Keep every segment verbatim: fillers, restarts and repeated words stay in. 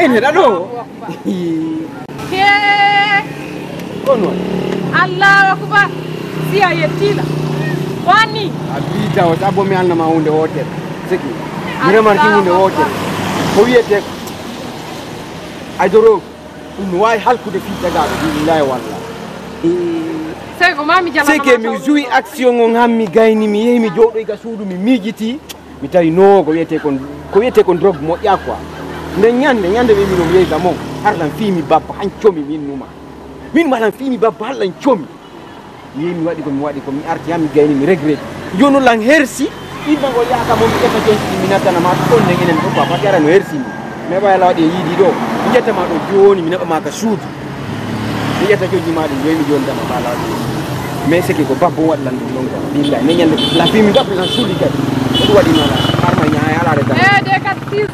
En heɗa ɗo. Hee. Ko noon? Allahu akbar. Si a yettiila. Wani. A bii tawa sabo mi annama huunde wootere. Siki. Mi remarki huunde wootere. Ko wiyetee ay doro. Ɗum no waawi halkude fii tagaaɗo, billahi wallahi. Sey ko maa mi jala. Sey ke mi joui action on, han mi gayni, mi yehi mi jooɗoy ka suudu, mi miijitii, mi tawi no ko wiyetee kon, ko wiyetee kon drogue moƴƴaa quoi. Nden ñande, ñande ɓe mino yehi ka mon, har lan fii mi babba, han comi min numa. Min ma lan fii mi babba, har lan comi. Yehi mi waɗi ko mi waɗi ko, mi arti han mi gayni, mi regret. Jooni lan hersi, yimɓe ngo yaaka mon, mi ƴetta jonji ɗi, mi nattana ma ɗum, on nen enen fof, papa, ara no hersi mi. Mi heɓa ala waɗi e yiidi ɗo. Mi ƴetta ma ɗo jooni, mi naɓa ma ka suudu. Mi ƴetta jonji ma ɗi, jooni mi jooni dama ka laaɗi. Mais c'est que ko babbo waɗi lan ɗum ɗon quoi. Billahi, mais ñande la fii mi babbo lan suuli kadi. Ko ɗum waɗi ma la, har ma ñaaya ala reta. Eh, de kat sis.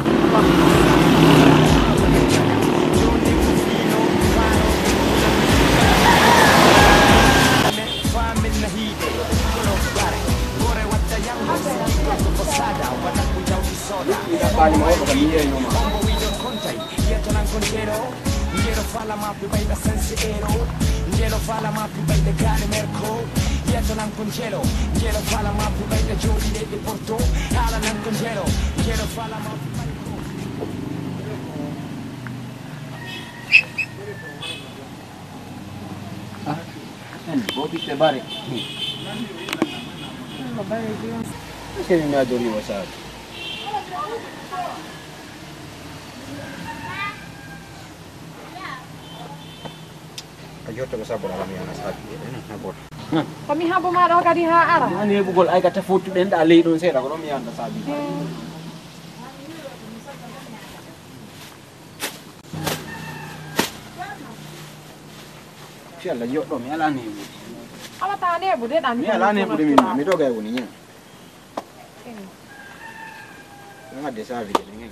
Ah, en, bo ɓiɓɓe bare. Seni mi adori o saabi. A jotto ko sabbo dara mi yana saabi. Ko mi habbo ma ɗo kadi ha ara. An heɓugol ay ka tafottuɗen ɗa ley ɗon seeɗa ko ɗon mi yanta saabi. Fi Allah joɗɗo mi ala neɓude. Alata neɓude ɗan. Mi ala neɓude min mi doga e woni ñan. Wadde sabi de min.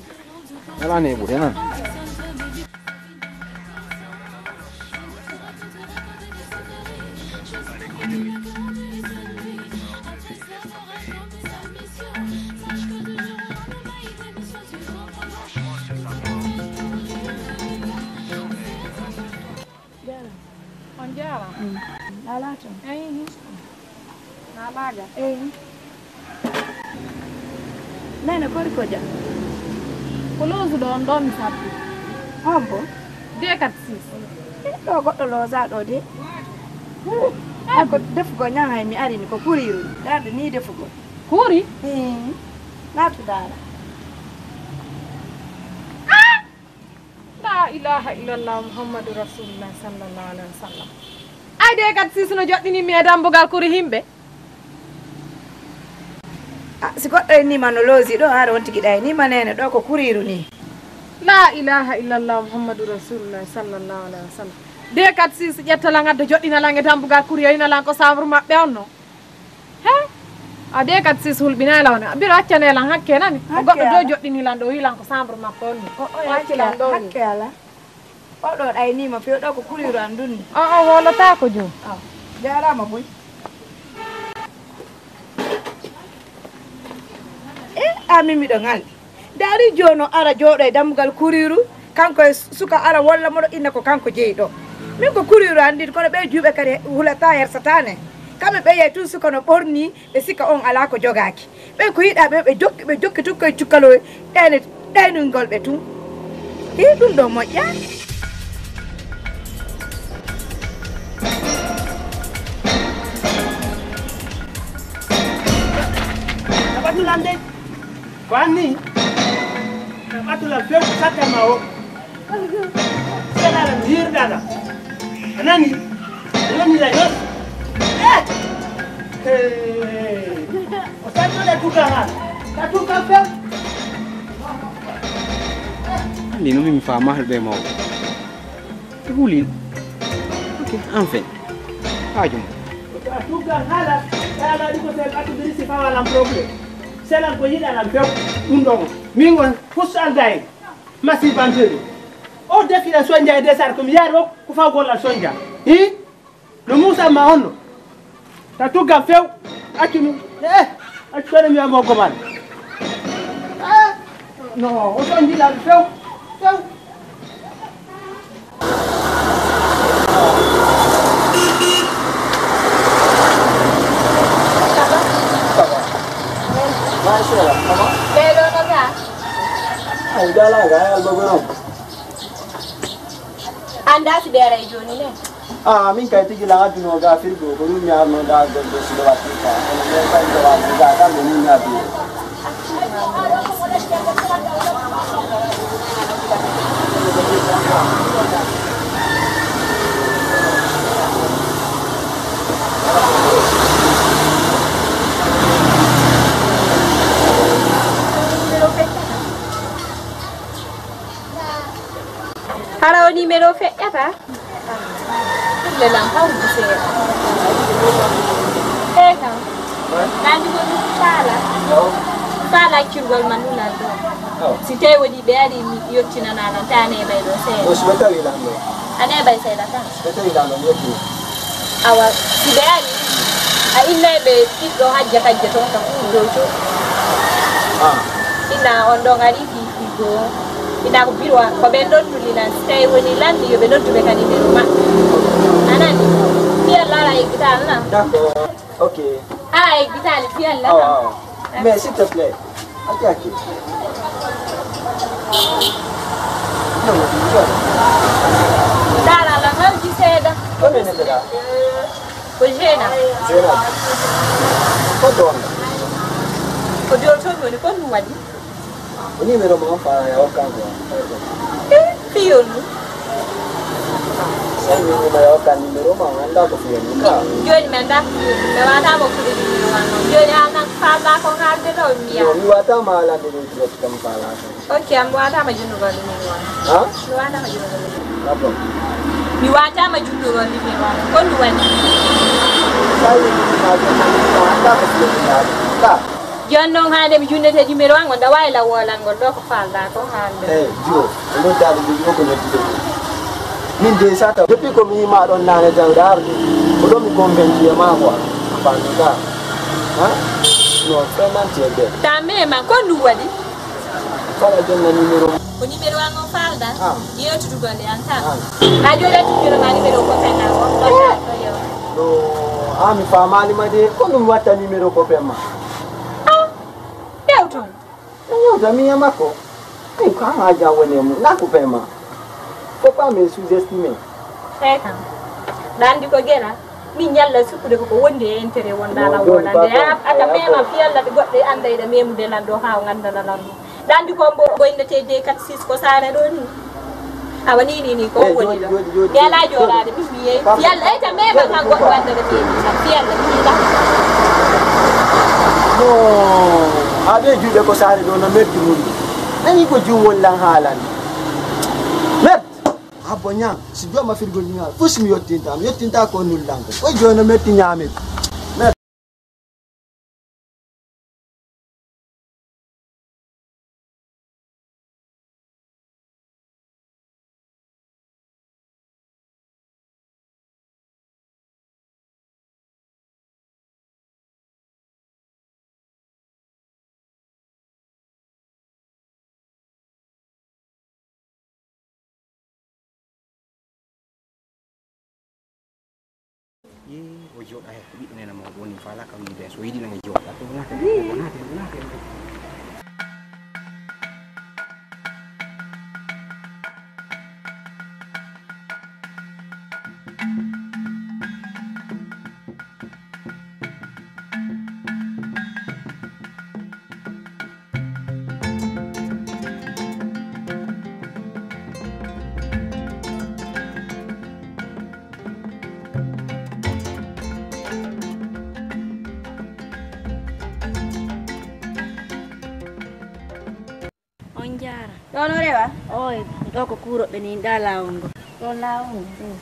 Ala neɓude nan. On jaaraama. Mm. Alaa toon. Eyi. Alaaga. Eyi. Nene kori ko jam? Ko loosuɗo on ɗo mi sabbi. Hombo? Deux quatre six. Eh, ɗo goɗɗo loosa ɗo de. Ay ko defugol ñaŋ hay mi arini ko kuriiru. Darde ni defugol. Kuuri? Hmm. Naatu daara. La ilaha illallah Muhammadu Rasulullah sallallahu alaihi wasallam. Ay de kat si suno joɗɗini mi e dambugal kuri himɓe. Ah, si goɗɗo inni ma no loosi ɗo, haɗa on tigi ɗa inni ma nene ɗo ko kuriiru ni. La ilaha illallah Muhammadu Rasulullah sallallahu alaihi wasallam. De kat si ƴetta lan adda joɗɗina lan e dambugal kuri yoyna lan ko chambre maɓɓe on no. He? A de kat sis hulɓinay lan wona. Biro accane lan hakke nani. Ko goɗɗo do joɗɗini lan ɗo wi lan ko chambre makko on. O o hakke lan ɗo. Hakke ala. O ɗo ɗaynima few ɗo ko kuriiru an dunni. O o wolotaako jo. Jarama boy. E ami miɗo ngal. Daari jooni o ara jooɗo e dammugal kuriiru, kanko e suka ara wolla moɗo inna ko kanko jeyi ɗo. Min ko kuriiru anndi kono ɓe juuɓe kadi hulata hersatane. Kamɓe ɓe yehi tun suka no ɓorni ɓe sikka on alaa ko jogaaki. Ɓen ko yiɗaa ɓe ɓe jokki ɓe jokki tun koye cukkaloy ɗayne ɗaynungol ɓe tun. Hi ɗum ɗo moƴƴa. Tabatulande. Ko anni ɓatula few ko satta ma o. Selala mi hirɗaɗa. A nani? A nani la yos. Hey. O santo da tuka ha. Da tuka fel. Andi no mi fama be maw. Huli. Ok, enfin. Hajum. Da tuka hala. Ya la diko sel atu dirisi fa wala problem. Selam ko yida lam few. Undo. Mingo. Kus alday. Masi bantere. O defira sonja e desar ko mi yaro. Ku fa gola sonja. Hi? No Musa ma honno? Ta tugga few. Accu mi. Eh, accu mi amo goman. Eh, no, o ton jila few. Few. Ay, dala ga, ay, albagorom. Anndaa si ɓeeray jooni ne? Ah, min kay tigi la adduno ga firgo ko ɗum mi arno da goɗɗo si ɗo watti ka. Kono min kay ɗo watti ga kamɓe min mi adduno. Hara o numéro feƴƴata? Lelan hawdi seeɗa. Eey kam. Nandi ko ɗum faala. Faala accirgol ma nulal ɗo. Si tawi woni ɓe ari mi yottinana lan tane ɓay ɗo seeɗa. O si ɓe tawi lan ɗo. Ane ɓay seeɗa tan. Ɓe tawi lan ɗo mi yottina. Awa si ɓe ari a innay ɓe ɓiɗɗo hajja kajja toon ka kuuɗo to. Ah. Inna on ɗon ari. Ɗiɗo. Ina ko biro ko ɓe noddude lan, si tawi woni lanni yo ɓe noddu ɓe ka numéro maɓɓe. A nani? Fiyalla ara eggitaali lan. D'accord. Ok. Ara eggitaali fiyalla. Awa, awa. Mais s'il te plaît, a jaki. Dara lan hawji seeɗa. Ko mene seeɗa. Ko Jeena. Jeena. Ko ɗon. Ko joltomi woni ko ɗum waɗi. Ko numéro ma on fa ya hokkan ko. Eh, fiyol ɗum. Sai mi ma ya hokkan numéro ma on annda ko fiyol ɗum ka. Joni mi annda ko fiyol ɗum. Mi wata mo kuɗi numéro ma on. Joni an an faala ko haalde ɗo mi wiya. Yo, mi wata ma haalande ɗum direct kam faala ko. Ok, am wata ma junnugo numéro ma on. Ha? Mi wata ma junnugo numéro. Ah bon. Mi wata ma junnugo numéro ma on. Ko ɗum waɗi. Sai mi ma junnugo numéro ma on. Annda ko fiyol ɗum ka. Jooni noon hannde mi junnete numéro an, on ɗa waawi lan woolangol ɗo ko faalɗaa ko haalde. Eey, Dio, o noddaade ɗum ɗo ko noddude ɗum. Min de sata, depuis ko mi yima ɗon naane jawɗe arde, ko ɗo mi convaincu e maa quoi. A faami ka? Ha? Non, vraiment, tu es bête. Ta mema, ko ɗum waɗi? Kala jonna numéro. Ko numéro an o faalɗaa? Ah. Yeewtudugol e an ka? Ah. A jooɗi a tuddiro ma numéro copain an o, ɗon ɗo yeewta. No, ah, mi faamaali ma de, ko ɗum watta numéro copain ma? Ah, ƴeew toon. Mi yewta mi e makko. Min ko an haja woni e mum, na copain ma. Faut pas me sous-estimer. Hey kam. Ɗa anndi ko gera? Min ñalla sukkude koko wondi e intérêt wonɗa lan woolande. A ata mema fiyalla ɗe goɗɗe annda eɗa memude lan ɗo haa o ngannda lan ɗum. Ɗa anndi ko mbo boyndete de kat sis ko saare ɗo ni. Awa ni ni ni ko woni ɗo. Mi ala jooɗaade min mi yeeyi. Fiyalla ey ta mema kan goɗɗo wannda ɗo feewi kam. Fiyalla mi yiɗa. No. A ɓe juuɗe ko saare ɗo no merti mun. Nani ko juum woni lan haalani. Merti. Abbo ñaam, si jooma firgol ñaam, fof si mi yottinta, mi yottinta ko nullanko. Koy jooni no metti ñaamel. Yee, o jooɗa he, ko ɓiɗɗo nena mawɗo woni, mi faalaaka wiide, so yiɗi nanga jooɗa. Ɗum naate, ɗum naate, ɗum naate. Hono rewa? Oy, ɗo ko kuuroɓe ni, nda laawol ngol. Ɗo laawol ngol.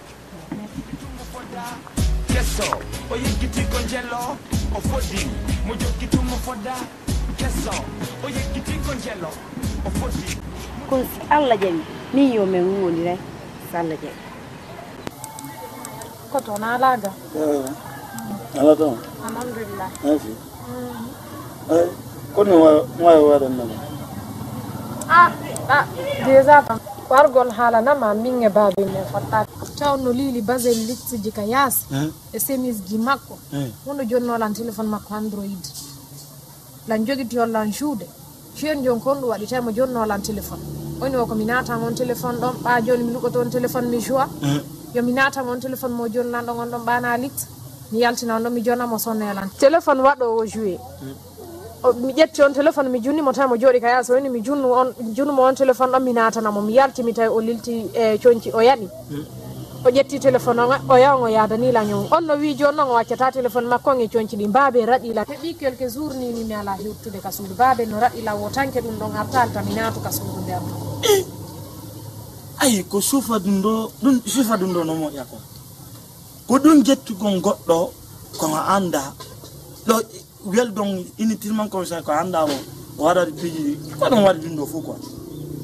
Keso, o yeggiti ko njelo, o foddi. Mo jokki tun mo fodda. Keso, o yeggiti ko njelo, o foddi. Kono si Allah jaɓi, min yo min wondiray, si Allah jaɓi. Koto na ala ga? Eh, ala ton. Alhamdulillah. Merci. Ay, kono wa, wa waɗan nan. Ah, ah, déjà tan. Wargol haalanama min e baabe mo fottaade. Taw no liili basel littiji ka yaasi. Eh? E chemise ji makko. Eh? Wono jonno lan téléphone makko Android. Lan jogiti on lan juuɗe. Ciyen jon kon ɗum waɗi tawi mo jonno lan téléphone. Oni o ko mi naatan on téléphone ɗon, ɓa joni mi luɓoto on téléphone mi joua. Eh? Yo mi naatan on téléphone mo jonno lan ɗon on ɗon ɓana litta. Mi yaltina on ɗon mi jonna mo sonne lan. Téléphone waɗo o joué. Eh? O, mi ƴetti on téléphone mi junni mo tawi mo jooɗi ka yaasi, woni mi junnu on, junnu mo on téléphone ɗon mi naatana mo. Mi yalti mi tawi o lilti e conci o yaɗi. Eh? O ƴetti téléphone on, o yawa o yaada ni lan on. On no wi joni non o accata téléphone makko on e conci ɗi. Baabe raɗi lan. Heɓi quelques jours ni, ni mi ala hewtude ka suudu. Baabe no raɗi lan o tanke ɗum ɗon artalta mi naatu ka suudu nder. Ayi, ko suufa ɗum ɗo, ɗum suufa ɗum ɗo no moƴƴa ko. Ko ɗum jettugol goɗɗo ko a annda. Ɗo weldon initialement comme ça ko annda o, o waɗa piiji ɗi. Ko ɗum waɗi ɗum ɗo fof quoi.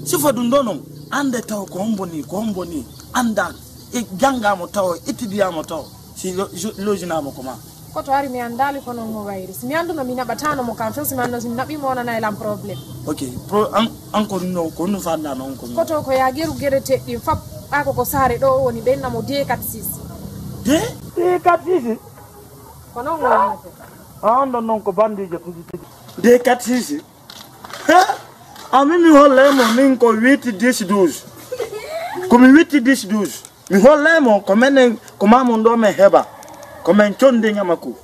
Suufa ɗum ɗo non, annde taw ko hombo ni, ko hombo ni, annda e jannga mo taw, étudia mo taw. Si lo-, jo-, lojinama ko ma. Koto ari mi anndali kono mo wayri. Si mi annduno mi naɓatano mo kan few, si mi annduno si mi naɓi mo wonana e lan problème. Ok, pro-, an, an ko no, ko no fanɗa non ko no. Koto ko ya geru gere teɗɗi fop, ɓa ko ko saare ɗo woni ɓen namo deux quatre six. Deux? Deux quatre six? Ko non wonata. A on ɗon non ko bandijo tigi tigi. Deux quatre six? Ha? A min mi holle mo min ko huit dix douze. Ko mi huit dix douze. Mi holle mo ko menen, ko mamun ɗo men heɓa. Ko men condi ñamaku.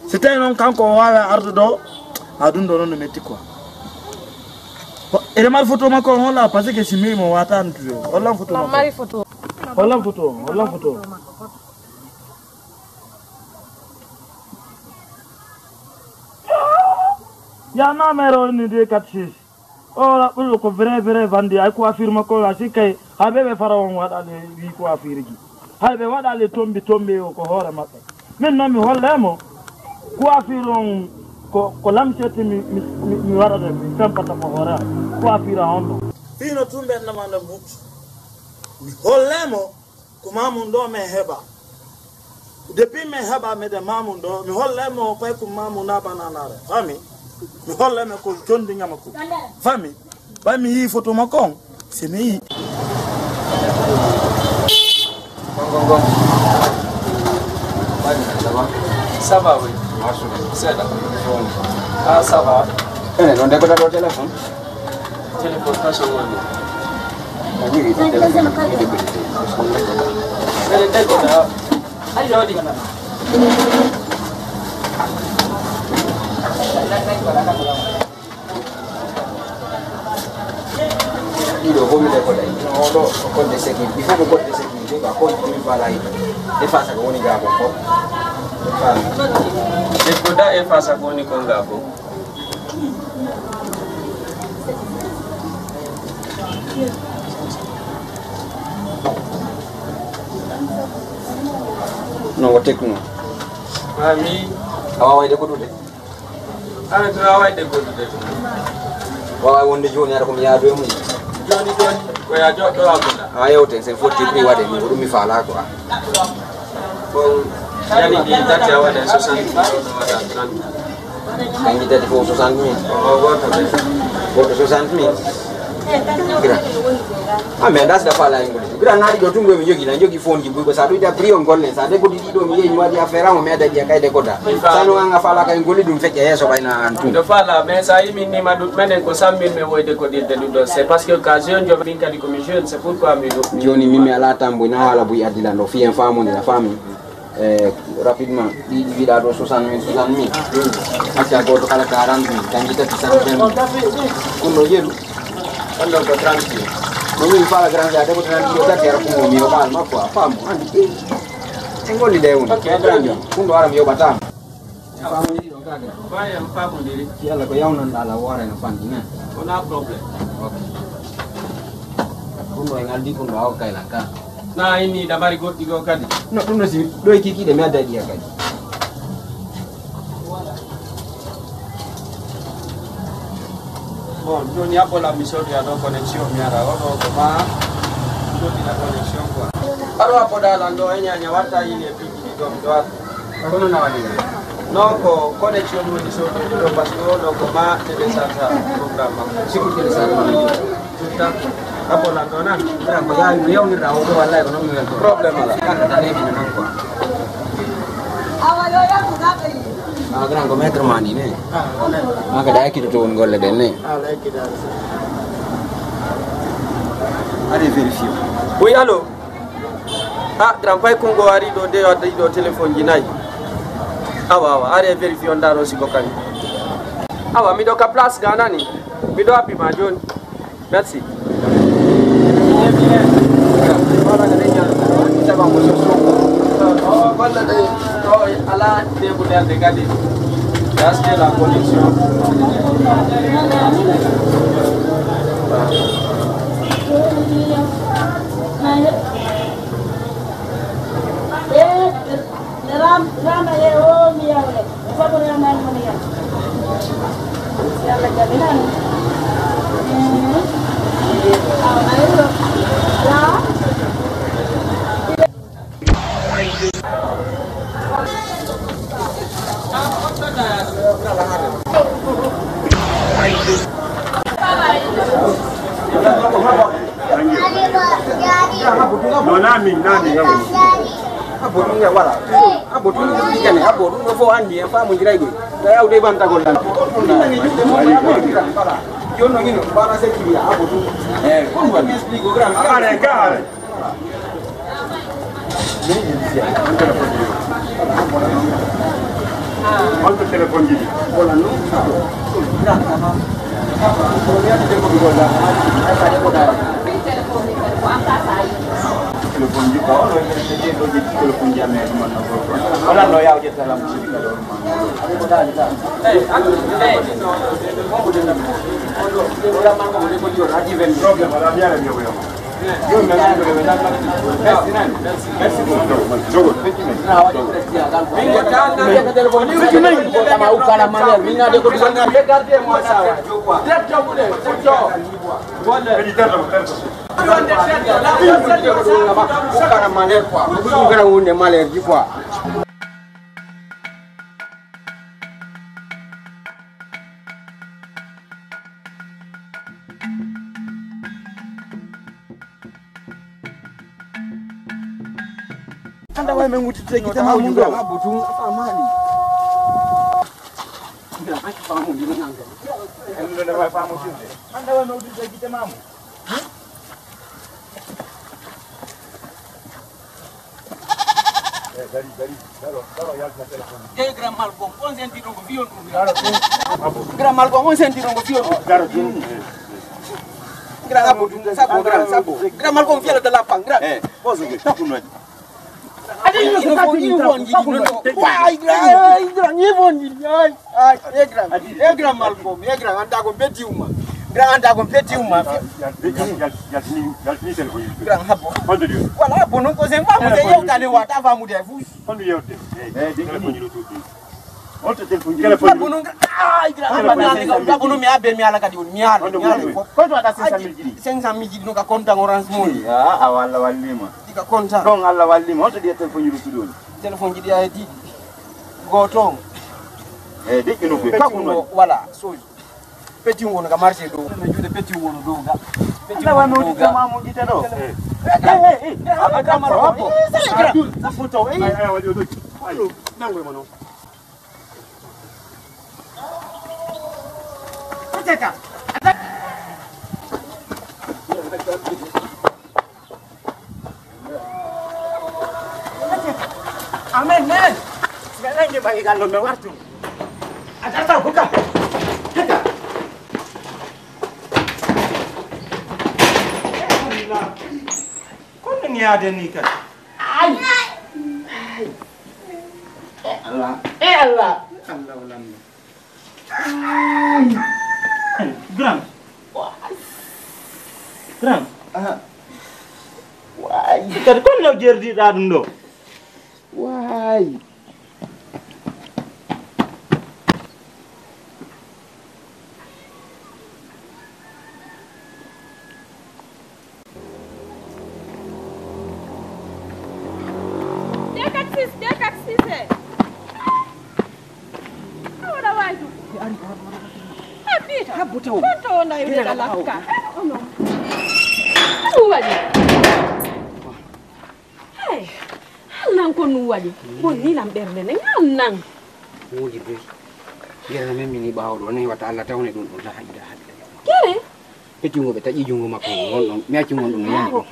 Si tawi noon kanko o waawa arde ɗo, a ɗum ɗo noon no metti quoi. Ho-, eɗe mari photo makko on holla, parce que si mi mo watan tude. Hollan photo makko. Mari photo. Hollan photo, hollan photo. Ya na mero ni de quatre six. O raɓɓuɗo ko vrai, vrai bandi, ay coiffure makko, a sikkay, hay ɓe ɓe fara on waɗale wi coiffure ji. Hay ɓe waɗale tombi, tombi o ko hoore maɓɓe. Min noon mi holle mo, coiffure on ko, ko lamsette mi, mi, mi, mi waɗata, mi fempata ko hoore am. Coiffure on ɗo. Fino tumɓe annama no muccu. Mi holle mo, ko mamun ɗo men heɓa. Depuis men heɓa meɗen mamun ɗo, mi holle mo koye ko mamun na bananare. Fami? Mi holle mo ko condi ñama ko. Fami? Ɓay mi yii photo makko on, se mi yii. Gongo, gongo. Ça va, oui. Seeɗa. Ah, ça va. Ene, non, de ko ɗo téléphone. Téléphone, pas sur moi. Ɗiɗo fof mi ɗe koɗa. O ɗo ko code de sécurité. Il faut ko code de sécurité quoi. Code min faala yiɗo. E fasa ko woni ga ko fof. Faami. E koɗa e fasa ko woni ko ga fof. Non, ko Tecno. Ami. A waaway de ko ɗuuɗe. Ana tuna waɗde goɗɗude. Wawa wonde joni ara ko mi yaadu e mum. Joni joni ko ya joɗɗo abuda. A yewten sen fotti prix waɗe min ko ɗum mi faala quoi. Bon, yani ɗi tati a waɗa soixante mille, waɗa trente. Kanji tati fof soixante mille. O goto ɓe. Goto soixante mille. Gira. Ah, mais das da faala en gudi. Gira na ɗiɗo tun mi jogi na jogi phone ji buy ko sa ɗuɗa prix on golle sa de gudi ɗiɗo mi yeyi mi waɗi affaire am o mi ada ɗiya kay de koda. Sano an a faala kay goli ɗum feƴƴa yeeso ɓayna an tun. Ɗo faala mais sa yimi ni ma ɗum menen ko cent mille mi woyde ko ɗirde ɗum ɗo c'est parce que occasion jomi min kadi ko mi jeune c'est pourquoi mi ɗum. Joni min mi ala tamboy na haala buy addilan ɗo fiyen famodira fami. Eh, rapidement, ɗi ɗi wiɗa ɗo soixante mille, soixante mille. Acca goto kala quarante mille, kanji tati cent vingt mille. Ɗum ɗo yeru. Ɗon ɗon ko trente mille. No min fala grand ya debo trente mille tati ara kumo mi o ɓal makko a famo andi. En golli de on. Ok, grand on. Ɗum ɗo ara mi yoɓatama. Famodiri ɗo kaga. Bayan famodiri. Si Allah ko yawnanɗa ala wara no fandi na. Wona problème. Ok. Ko en aldi kun ɗo awa kaylan ka. Na inni dabari goɗɗi goo kadi. No ɗum no si ɗo e kikiɗe mi adda ɗiya kadi. Bon, joni abbola mi sodi a ɗo connexion mi ara o ɗo ko ma goɗɗina connexion quoi. Aro abboɗa lan ɗo e ñaña watta yini e piiji ɗi ɗo mi ɗo ar. Kono na waɗi. Non ko connexion woni sodi ɗo parce que o ɗo ko ma télécharge programme makko. Siku télécharge. Tutta. Abbola ɗo nan. Ɗan ko yawi ko yawnirɗa o ɗo wallahi ko non mi welto. Problème ala. Kaka da ne bina nan quoi. Awa yo yaku zaɓe. Ah, grand ko maître mani ne. Maka da yaki to won golle den ne. Ala yaki da. Allez vérifier. Oui, allô. Ah, grand pay kungo ari ɗo de adda ɗo téléphone ji nayi. Awa awa, are vérifier on daro siko kan. Awa miɗo ka place ganani. Miɗo appi ma joni. Merci. Walla de, oh, ala debu nerde kadi. That's la connexion. Rama ye o mi yawle. Sabu Rama mo ni yam. Yalla jabinan. Non, na min, na min, na min. A boɗum nge wala. A boɗum nge kene, a boɗum ɗo fof andi en famondiray ɗum. Tawi awde bantagol lan. Ɗum nani juɗe mo wala. Joni no ngino bara se kibiya a boɗum. Eh, kon wala. Explique grand. Are, gare. Holto téléphone jiɗi? Wala non. Téléphone ji ko on o yiyata de ɗo ƴetti téléphone ji amen ɗum anna ko wala no yaw ƴetta lam sidi ka ɗo ɗum. Problème ala mi ara mi yow yow. Merci beaucoup. Min ko tan na yetta téléphone ji ko tama ukkana malheur min na de ko dugal. Regardez moi ça. Très bien. Kadi terɗo, terɗo. Kana malheur quoi. Ko ɗum kana wonde malheur ji quoi. Anda way men wuttitde gite ma ɗum ɗo. Abbo tun a famani. Anda way men wuttitde gite ma ɗum. Grand Malcom, on senti ɗon ko fiyon ɗum. Grand Malcom, on senti ɗon ko fiyon ɗum. Grand Abbo ɗum, sabo, grand sabo. Grand Malcom fiyata de la pan, grand. Eh, bozo ke, tapu no. Adi, ni ko ni won di no. Wai, grand, ni won di. Ai, ai, e grand, e grand Malcom, e grand anda ko beti uma. Grand anda ko beti uma. Yaltini, yaltini, yaltini téléphone. Grand habbo. Honto ɗum? Wala habbo non ko sen famu de yewtane wata famu de fu. Honto yewte? Eh, téléphone ji ɗo tuɗɗi. Honto téléphone ji? Téléphone. Habbo non, ai, grand habbo non mi abbe mi ala kadi on mi ala. Honto mi ala. Ko to ada cinq cent mille jiɗi? Cinq cent mille jiɗi no ka compte Orange Money. Ah, a walla wallima. Diga compte. Ɗon Allah wallima. Honto ɗi téléphone ji ɗo tuɗɗi on? Téléphone ji ɗi ay di. Goto. Eh, diƴƴi no ko kaku no. Wala, soy. Petit won ga marché dow. No juuɗe petit won dow ga. Petit won dow ga. Mo gite ɗo. Eh, eh, eh. Abba Kamal ko. Sa foto. Eh. Ay, ay, waɗi o doƴƴi. Nango mo non. Pateka. Amen, man. Siga nange ba igal lo me wartu. Atata buka. Kita. Kono ni aden ni kan. Ay. Ay. Eh Allah. Eh Allah. Allah ulan. Ay. Grand. Grand. Ah. Ay, kadi kon no jerdiɗa ɗum ɗo? Waay. Deux quatre six, deux quatre six, eh. Awa da waju. Habita. Habbu taw. Konto wona yule da lakka. Ɗum waɗi. Hey, hal nan ko ɗum waɗi. Bon ni lam ɓernde ne ngal nan. Wodi doy. Yerna men mini ɓawo ɗo ne wata Allah tawne ɗum ɗo la ilaha illa. Kere? Ɓe jungo ɓe taƴi jungo makko on ɗon. Mi acci ngon ɗum no yani ɗo.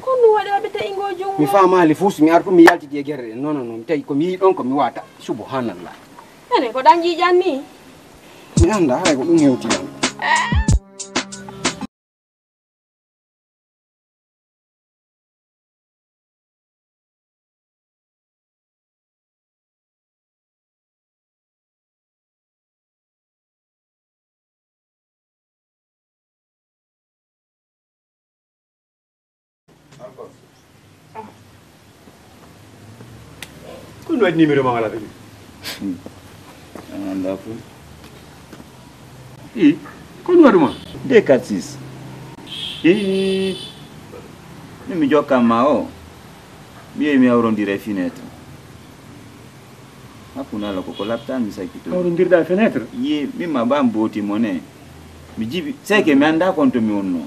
Ko ɗum waɗi ɓe taƴi ngo jungo? Mi faamaali fus mi artu mi yaltiti e gere ɗen. Non non non mi tawi ko mi yi ɗon ko mi wata. Subhanallah. Ene ko ɗan ƴiƴan ni? Mi annda haray ko ɗum hewti. Ko ɗum waɗi numéro ma wala ɓe? An annda fof. I, ko ɗum waɗuma? Deux quatre six. I, min mi jokkan ma o. Mi yehi mi hawrondira e fenêtre. Hakkunde Allah koko laɓta mi sakkito. Hawrondirɗa e fenêtre? Ye, min ma ɓan booti mo ne. Mi jibi, seke mi annda kon to mi wonno.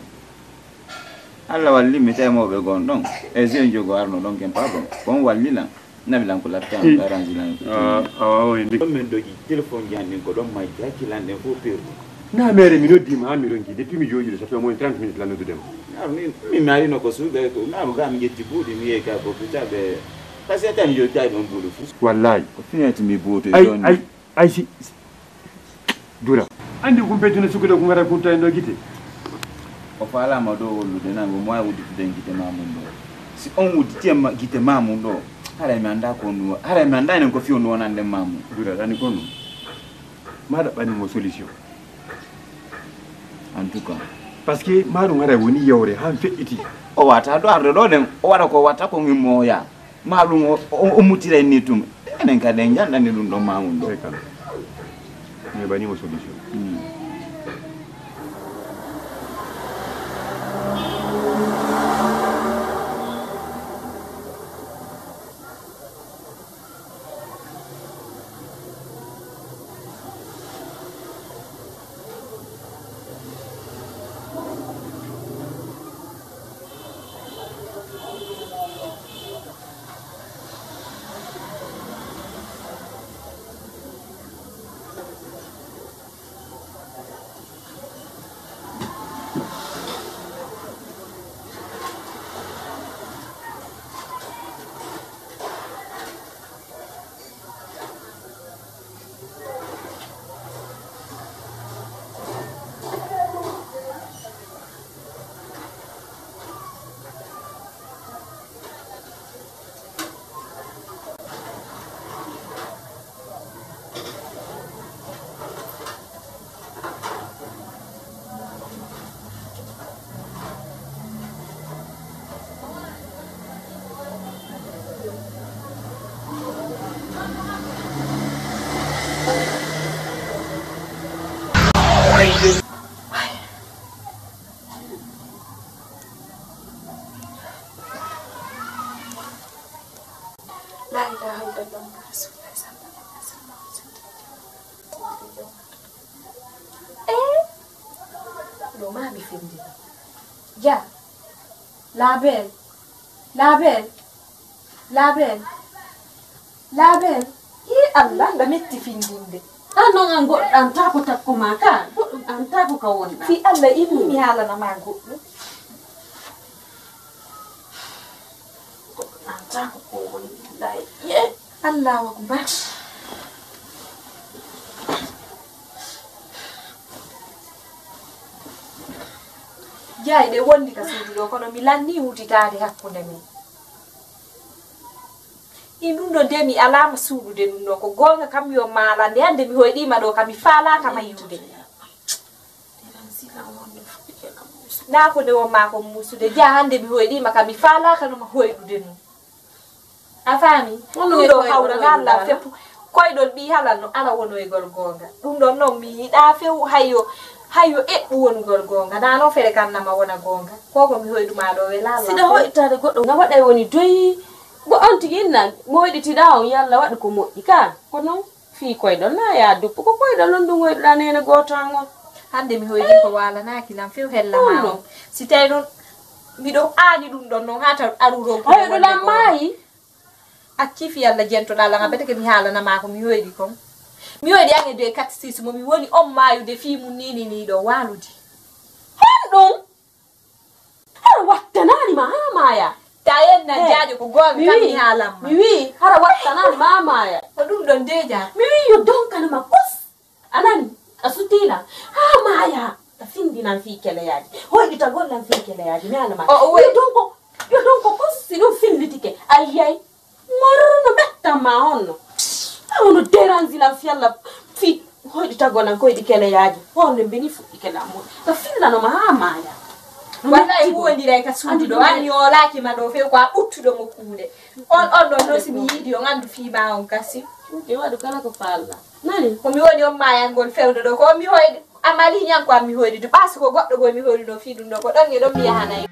Allah walli mi tawi mawɓe gon ɗon. E zio jogo arno ɗon ken pardon. Kon walli lan. Nawi lan ko laɓta on arrange lan. Awa o indi. Ɗon min dogi téléphone jan ɗin ko ɗon majji hakkilan ɗen fof perdu. Na mere mi noddi ma mi ronki depuis mi jooɗiɗo ça fait au moins trente minutes lan noddudema. Naaru ni mi marino ko suuɓe ko naaru ga mi ƴetti buuɗi mi yehi ka ko futaɓe. Parce que tan yo tawi ɗon buuɗi fus. Wallahi. Ko finati mi buuto ay ay ay si. Dura. Andi kumpe tuna sukude kumara kunta en ɗo gite. O faalama ɗo hollude nan omo wawi udditude en gite mamum ɗo. Si on udditi en gite mamum ɗo, haray mi anda ko on haray mi anda enen ko fiyo ndu wonande mamum. Dura ɗani kono. Maɗa ɓani mo solution. En tout cas. Parce que maɗum ara woni yewre han feƴƴiti. O wata ɗo arde ɗo ɗen o waɗa ko watta ko gimmo o yaa. Ma ɗum o muttira en ni tuma enen kadi en njanɗani ɗum ɗon mamum ɗo. Nebanimo solution. Ɗo ma mi findino. Ja. Label. Label. Label. Label. I Allah la metti findinde. An non an goɗɗo an tako takko ma ka goɗɗum an tako ka wonɗa. Fi Allah inni mi haalana ma goɗɗum. Goɗɗum an tako ko woni billahi. Ye. Allahu akbar. Jeyi ɗe wondi ka suudu ɗo kono mi lanni hutitaade hakkunde men. In ɗum ɗo nde mi alaama suuɗude ɗum ɗo ko goonga kam yo maala nde hannde mi hoyɗiima ɗo ka mi faalaaka mayyude. Naa ko nde won maa ko muusude. Jaa hannde mi hoyɗiima ka mi faalaaka no ma hoyɗude noon. A faami? Ɗum ɗo hawra na Allah feppu. Koyɗol ɓii halal no ala wonoygol goonga. Ɗum ɗon noon mi yiɗaa few hayyo, hayyo eɓɓu wonugol goonga. Naa noon fere kan nama wona goonga. Ko ko mi hoyɗu maa ɗo wela Allah. Siɗa hoytaade goɗɗo nga waɗay woni doyi. Go on tigi inna mo hoyɗitiɗaa on yalla waɗu ko moƴƴi ka. Ko noon? Fii koyɗol na yaa duppu ko koyɗol on ɗum hoyɗuɗaa neene gooto an on. Hannde mi hoyɗi ko waalanaaki lan few hella maa on. Si tawi noon miɗo aani ɗum ɗon noon haa taw aruron ko hoyɗu lan maayi. Accii fii Alla jentoɗaa lan a beteke mi haalana maa ko mi hoyɗi kon. Mi hoyɗi an e dow e katisisi mo mi woni on maayude fii mum nii nii nii ɗo waaludi. Honɗum? Hara wattanaani ma haa maaya. Ta yenna jaajo ko goonga kam mi haalan ma. Mi wii hara wattanaani ma haa maaya. Ko ɗum ɗon deja. Mi wii yo donkana ma kos. A nani? A sutiina haa maaya. A findinan fii keleyaaji. Hoyɗitagol lan fii keleyaaji. Mi haala ma. O, o, yo donko, yo donko kos si ɗum fillitike. Ayyay. Morno mettan ma honno. Awo no dérange lan fii Alla fii hoyɗitagol lan koyɗi keleyaaji. Honde mbini fuɗɗike lan mo. Ka fillano ma haa maaya. Wallahi wondiray ka suudu ɗo. An yoolaaki ma ɗo few ko a ɓuttuɗo mo kuuɗe. On, on ɗon noon si mi yiidi on anndu fii ma on kasi. Ɗum ɓe waɗu kala ko faalɗa. Nani? Ko mi woni on maayangol fewndo ɗo. Ko on mi hoyɗi. Amali ñan ko an mi hoyɗi. Du ɓaasi ko goɗɗo goo mi hoyɗuno fii ɗum ɗo. Ko ɗon e ɗon mi yahanay.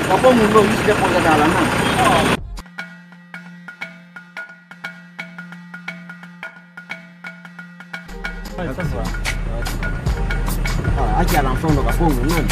Papa mum ɗo yisi debbo gadala nan. Acci alan fondo ka fondo non.